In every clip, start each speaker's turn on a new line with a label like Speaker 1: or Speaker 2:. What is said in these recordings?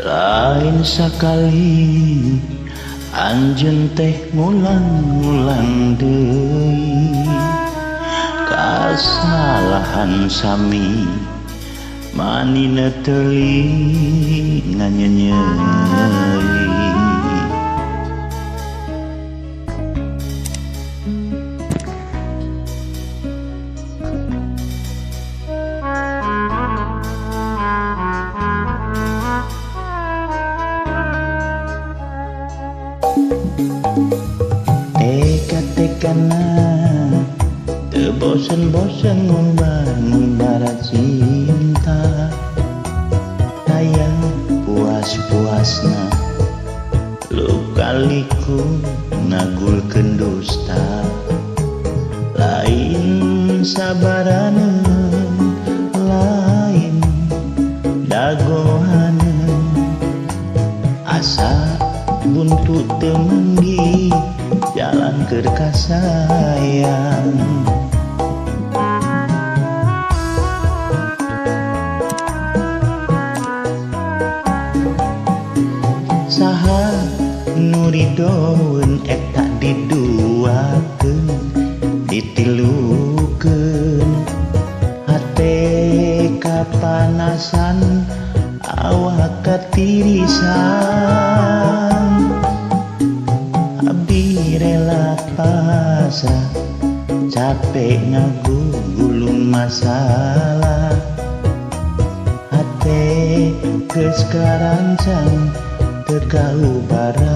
Speaker 1: Lain sakali anjeun teh ngulang-ngulang deui kasalahan sami manina telinga nyenyeri. Teka-tekana teu bosen-bosen ngumbar-ngumbar cinta, hayang puas-puasna lukaliku ngagulkeun dusta. Lain sabaraneun, lain dagohaneun, asa buntu teu manggih jalan keur kasayang. Saha nu ridoeun eta diduakeun ditilukeun, hate kapanasan awak katirisan. Abdi rela pasrah capek ngagugulung masalah, hate geus karancang teu kaubarang.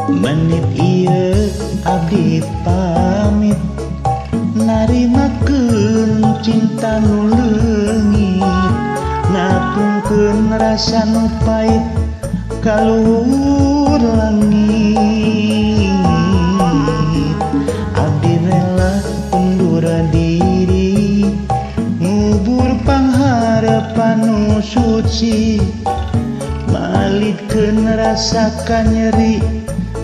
Speaker 1: Menit ieu abdi pamit narimakeun cinta nu leungit, ngapungkeun rasa nu pait ka luhur langit. Abdi rela undur diri ngubur pangharepan nu suci, malitkeun rasa kanyeri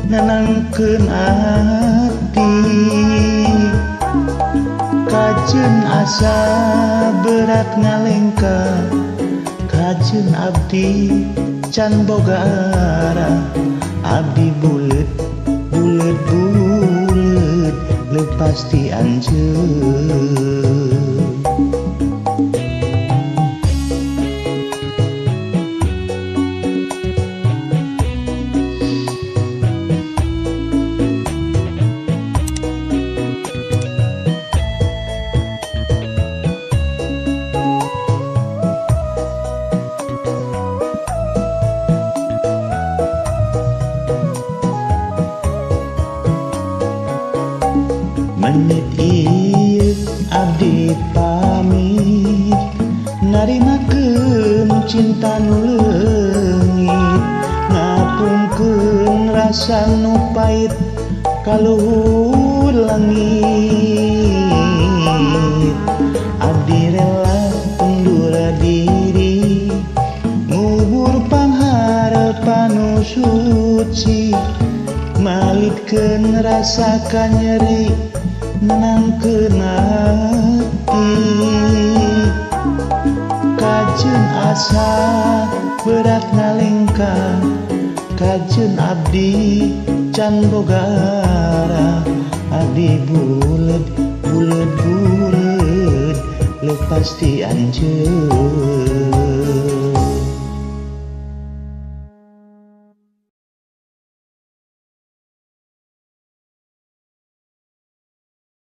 Speaker 1: nenangkeun ati. Kajeun asa berat ngalengka, kajeun abdi can boga arah. Abdi buleut buleut buleut lepas ti anjeun. Menit ieu abdi pamit narimakeun cinta nu leungit, ngapungkeun rasa nu pait ka luhur langit. Abdi rela undur diri ngubur pangharepan nu suci, malitkeun rasa kanyeri nenangkeun ati. Kajeun asa berat ngalengka, kajeun abdi can boga arah. Abdi buleud buleud buleud lepas ti anjeun.